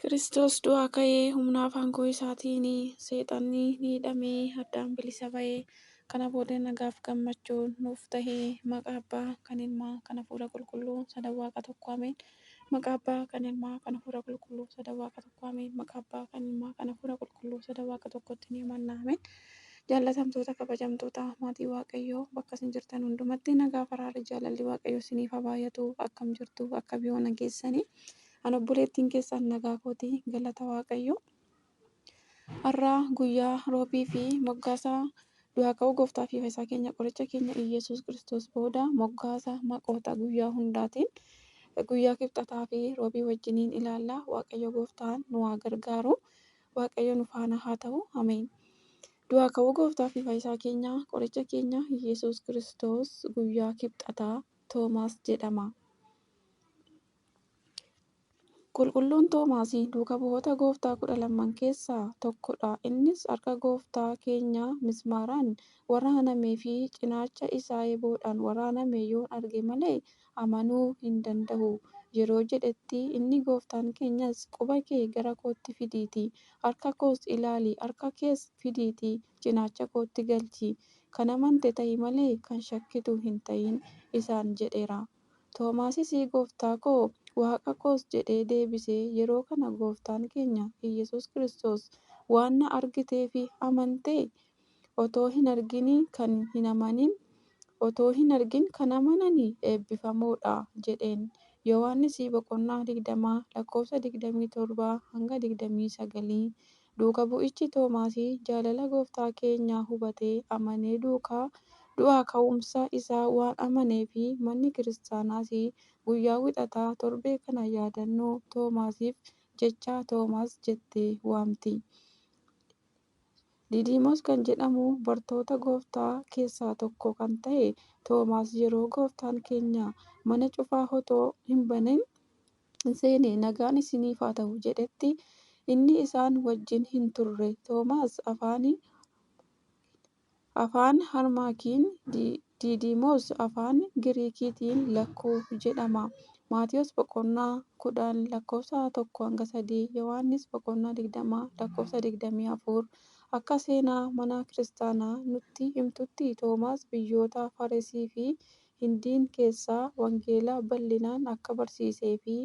Kiristoos du'aa ka'ee humnaaf aangoo isaatiin seexanni ni hidhamee addaan bilisa ba'ee kana booda nagaaf gammachuun nuuf tahee maqaa abbaa kan ilmaa kan hafuura qulqulluu sadan waaqa tokko ameen. Maqaa abbaa kan ilmaa kan hafuura qulqulluu sadan waaqa tokko ameen. Maqaa abbaa kan ilmaa kan hafuura qulqulluu sadan waaqa tokkotti ni amanna ameen. Jaallatamtoota kabajamtoota maatii waaqayyoo bakka isin jirtan hundumatti nagaa faraarri jaalalli waaqayyoo isiniif haa baay'atu. Akkam jirtu akka biyyoona geessanii. An obboleettiin keessan nagaa kooti galata waaqayyoo. Har'a guyyaa roobii fi moggaasa du'aa ka'uu gooftaa fi fayyisaa keenya qoricha keenya Iyyasuus Kiristoos booda moggaasa maqoota guyyaa hundaatiin guyyaa kibxataa fi roobii wajjiniin ilaalla. Waaqayyo gooftaan nu haa gargaaru. Waaqayyo nu faana haa ta'u. Ameen. Du'aa ka'uu gooftaa fi fayyisaa keenya qoricha keenya Iyyasuus Kiristoos guyyaa kibxataa Toomaas jedhama. Qulqulluun Toomaas duuka bu'oota gooftaa 12 keessaa tokkodha. Innis harka gooftaa keenyaa mismaaraan waraanamee fi cinaacha isaa eeboodhaan waraaname yoon arge malee amanuu hin danda'u yeroo jedhetti inni gooftaan keenyas quba kee gara kootti fidiitii harka koos ilaali harka kees fidiitii cinaacha kootti galchi kan amante ta'i malee kan shakkitu hin ta'in isaan jedheera. Toomaasis gooftaa koo waaqa koos jedhee deebise. Yeroo kana gooftaan keenya Iyyasuus Kiristoos waan na argiteef amantee? Otoo hin argin kan hin amanin otoo hin argin kan amanan eebbifamoodha jedheen. Yohaannis boqonnaa 20 lakkoofsa 27 hanga 29. Duuka bu'ichi Toomaas jaalala gooftaa keenyaa hubatee amanee duukaa du'aa ka'umsa isaa waan amaneef manni kiristaanaas guyyaa wixataa torbee kana yaadannoo Toomaasiif jecha Toomaas jettee waamti. Didiimoos kan jedhamu bartoota gooftaa keessaa tokko kan ta'e Toomaas yeroo gooftaan keenya mana cufaa otoo hin banin seene nagaan isiniif haa ta'u jedhetti inni isaan wajjin hin turre. Toomaas afaan Armaakiin Didiimoos afaan Giriikiitiin lakkuu jedhama. Maatiyos boqonnaa 10 lakkoofsa 1 hanga 3, Yohaannis boqonnaa 20 lakkoofsa 24. Akka seenaa mana kiristaanaa nutti himtutti Toomaas biyyoota Farsii fi Hindiin keessaa wangeela bal'inaan akka barsiisee fi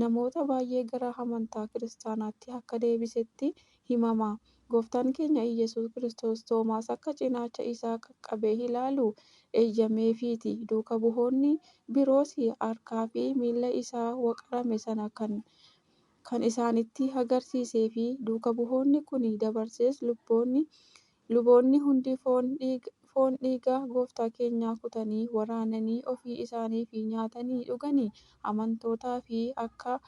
namoota baay'ee gara amantaa kiristaanaatti akka deebisetti himama. Gooftaan keenya Iyyasuus Kiristoos Toomaas akka cinaacha isaa qaqqabee ilaalu eeyyameefiiti. Duuka bu'oonni biroos harkaa fi miilla isaa waqarame sana kan isaanitti agarsiisee fi duuka bu'oonni kun dabarsees luboonni hundi foon dhiiga gooftaa keenyaa kutanii waraananii ofii isaaniif nyaatanii dhuganii amantootaaf akka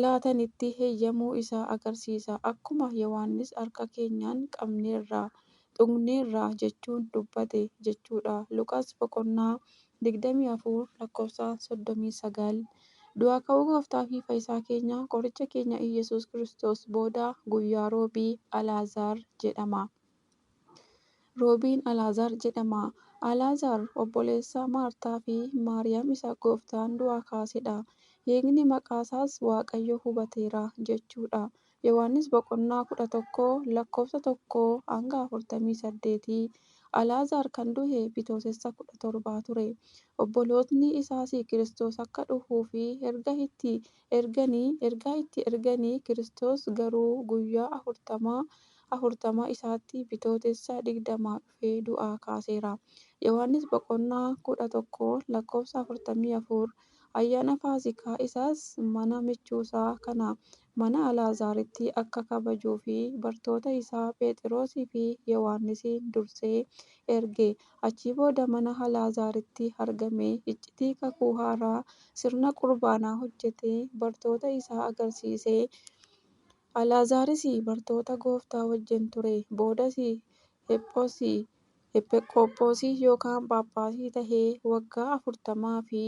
laatanitti heeyyamuu isaa agarsiisa. Akkuma Yohaannis harka keenyaan qabneerra tuqneerra jechuun dubbate jechuudha. Luqaas boqonnaa 24 lakkoofsa 39. Du'aa ka'uu gooftaa fi fayyisaa keenya qoricha keenya Iyyasuus Kiristoos booda guyyaa roobii Alaazaar jedhama. Roobiin Alaazaar jedhama. Alaazaar obboleessa Maartaa fi Maariyaam isa gooftaan du'aa kaasedha. Hiikni maqaasaas Waaqayyo hubateera jechuudha. Yohaannis boqonnaa 11 lakkoofsa 1 hanga 48. Alaazaar kan du'e bitootessa 17 ture. Obbolootni isaas Kiristoos akka dhufuu fi ergaa itti erganii Kiristoos garuu guyyaa 40 isaatti bitootessa 20 dhufee du'aa kaaseera. Yohaannis boqonnaa 11 lakkoofsa 44. Ayyaana Faasiikaa isaas mana michuusaa kana mana Alaazaaritti akka kabajuu fi bartoota isaa Phexrosii fi Yohaannisiin dursee erge. Achii booda mana Alaazaaritti argamee iccitii kakuu haaraa sirna qurbaanaa hojjetee bartoota isaa agarsiise. Alaazaaris bartoota gooftaa wajjin ture. Boodas Ephqoophosii yookaan Phaaphaasii tahee waggaa 40 fi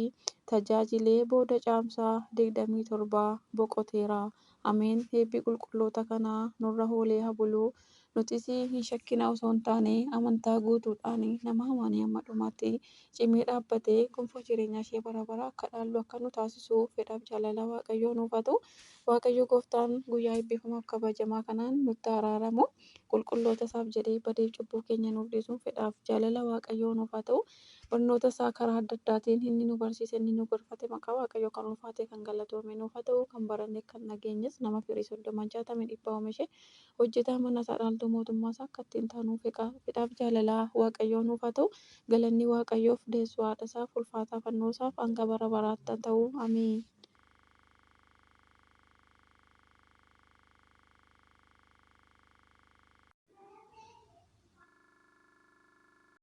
tajaajilee booda caamsaa 27 boqoteera. Ameen. Eebbi qulqulloota kanaa nurra oolee haa bulu. Nutis hin shakkina osoo hin taane amantaa guutuudhaan nama amanee hamma dhumaatti cimee dhaabbatee gonfoo jireenyaa ishee bara baraa akka dhaallu akka nu taasisu fedhaaf jaalala Waaqayyoo nuuf haa ta'u. Waaqayyo gooftaan guyyaa eebbifamaaf kabajamaa kanaan nutti araaramu. Qulqulloota isaaf jedhee badeef cubbuu keenya nuuf dhiisuun fedhaaf jaalala Waaqayyoo nuuf haa ta'u. Barnoota isaa karaa adda addaatiin inni nu barsiise, inni nu gorfate maqaa Waaqayyoo kan ulfaate kan galatoome nuuf haa ta'u. Kan baranne kan dhageenyes nama firii 30, 60, 100 oomishee hojjetaa mana isaa dhaaltuu mootummaa isaa akka ittiin taanuu fedhaaf jaalala Waaqayyoo nuuf haa ta'u. Galanni Waaqayyoof, deessuu haadha isaaf, ulfaataa fannoo isaaf hanga bara baraatti haa ta'u. Ameen.